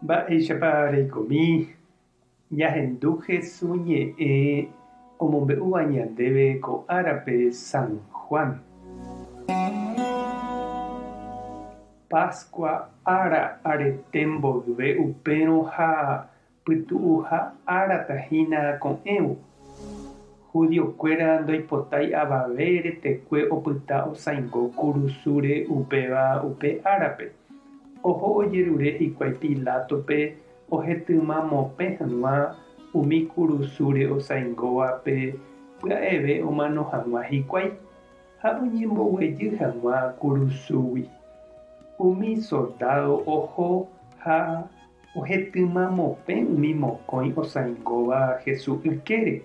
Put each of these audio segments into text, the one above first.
Mba'éichapa reikomi ñahendu Hesu ñe'ẽ omombe'úva ñandéve ko árape San Juan. Pascua ára arete mboyve upérõ ha pytu'uha árata hína ko'ẽvo. Judiokuéra ndoipotái avave retekue opyta osãingo kurusúre upéva upe árape. Oho ojerure hikuái Pilátope ohetymamopẽ hag̃ua umi kurusúre osãingóvape pya'eve omano hag̃ua hikuái ha oñemboguejy hag̃ua kurusúgui. Umi soldádo oho ha Ohetymamopẽ umi mokõi osãingóva Jesús ykére.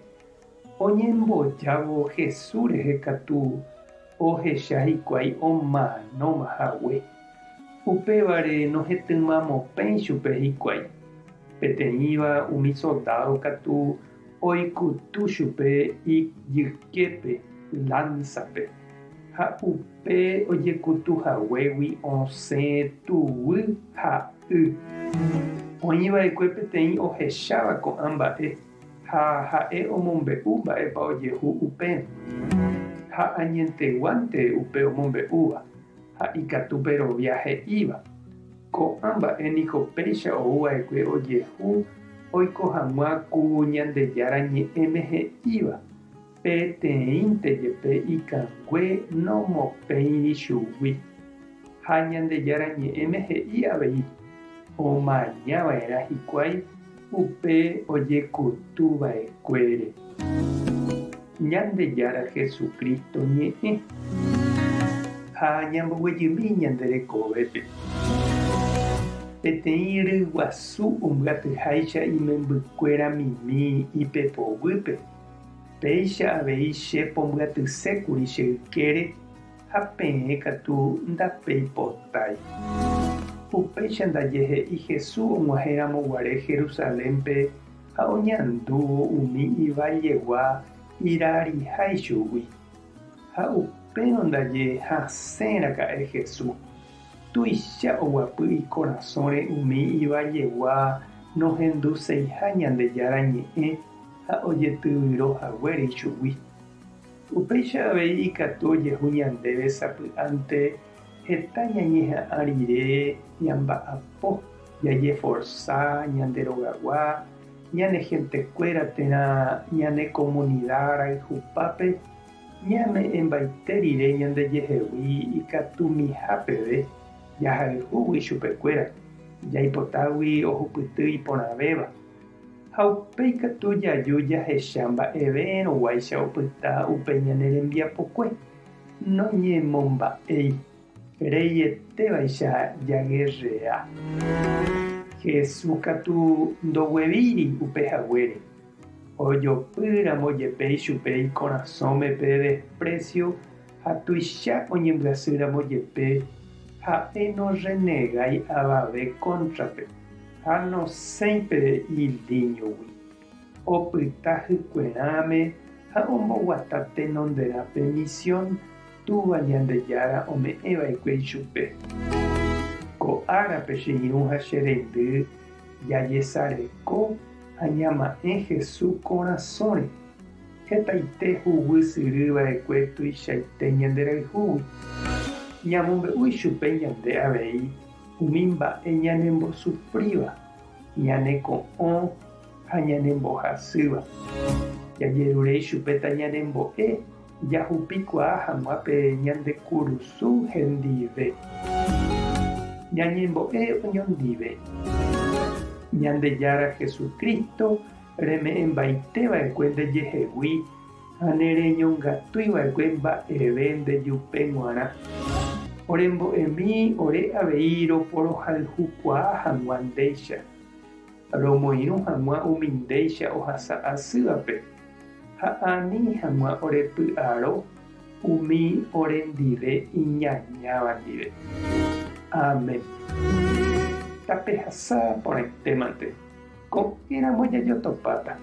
Oñembojávo Jesús rehe katu ohecha hikuái omanóma hague. Upévare nohetymamopẽi chupe hikuái. Peteĩva umi soldádo katu oikutu chupe ijyképe lánsape, ha upe ojekutu haguégui osẽ tuguy ha y. Oĩ va'ekue peteĩ ohecháva ko'ã mba'e ha ha'e omombe'u mba'épa ojehu upérõ. Ha añeteguánte upe omombe'úva, ha ikatu perovia he'íva. Ko'ã mba'e niko péicha ou va'ekue ojehu oiko hag̃ua ku Ñandejára Ñe'ẽme he'íva, Peteĩnte jepe ikangue nomopẽiri chugui. Ha Ñandejára Ñe'ẽme he'i avei, Omaña va'erã hikuái upe ojekutu va'ekuére. Ñandejára Jesucristo ñe'ẽ. Ha ñamboguejymi ñande rekovépe. Peteĩ ryguasu ombyatyháicha imembykuéra mimi ipepoguýpe, péicha avei che pombyatysékuri che ykére ha peẽ katu ndapeipotái. Upéicha ndaje he'i Jesús og̃uahẽramo guare Jerusalénpe ha oñandúvo umi ivallegua irariha ichugui. Ha upérõ ndaje hasẽ raka'e Jesús. Tuicha oguapy ikorasõre umi ivallegua nohenduseiha Ñandejára Ñe'ẽ ha ojetyvyro haguére ichugui. Upéicha avei ikatu ojehu ñandéve sapy'ánte heta ñañeha'ã rire ñamba'apo, jajeforsa ñande rogagua, ñane hentekuéra térã ñane komunida rayhupápe, ñame'ẽmbaite rire ñandejehegui ikatumiha peve jahayhúgui chupekuéra, jaipotágui ohupyty iporãvéva. Ha upéi katu jaju jahecha mba'evérõguáicha opyta upe ñane rembiapokue, noñemomba'éi, reietévaicha jagerrea. Jesús katu ndoguevíri upe haguére, ojopýramo jepe ichupe ikorasõme pe desprecio ha tuicha oñembyasýramo jepe, ha'e norrenegái avave kóntrape. Ha nosẽi pe ilíñogui, opyta hykuerãme ha omboguata tenonderã pe misión Túva Ñandejára ome'ẽva'ekue ichupe. Ko árape che irũ ha che reindy jajesareko ha ñama'ẽ Jesús korasõre, hetaite huguy syry va'ekue tuichaite ñanderayhúgui. Ñamombe'u ichupe ñande avei Umi mba'e ñanembosufríva, ñaneko'õ ha ñanembohasýva. Jajerure ichupe tañanembo'e jahupikuaa hag̃ua pe ñande kurusu hendive. Ñañembo'e oñondive. Ñandejára Jesucristo reme'ẽmbaite va'ekue ndejehegui Ha nereñongatúi va'ekue mba'eve nde jupe g̃uarã. Orembo'emi ore avei roporohayhukuaa hag̃ua ndéicha, romoirũ hag̃ua umi ndéicha ohasa asývape, ha ani hag̃ua orepy'aro umi orendive iñañáva ndive. Amén. Tapehasa porãitémante, ko'ẽramo jajotopáta.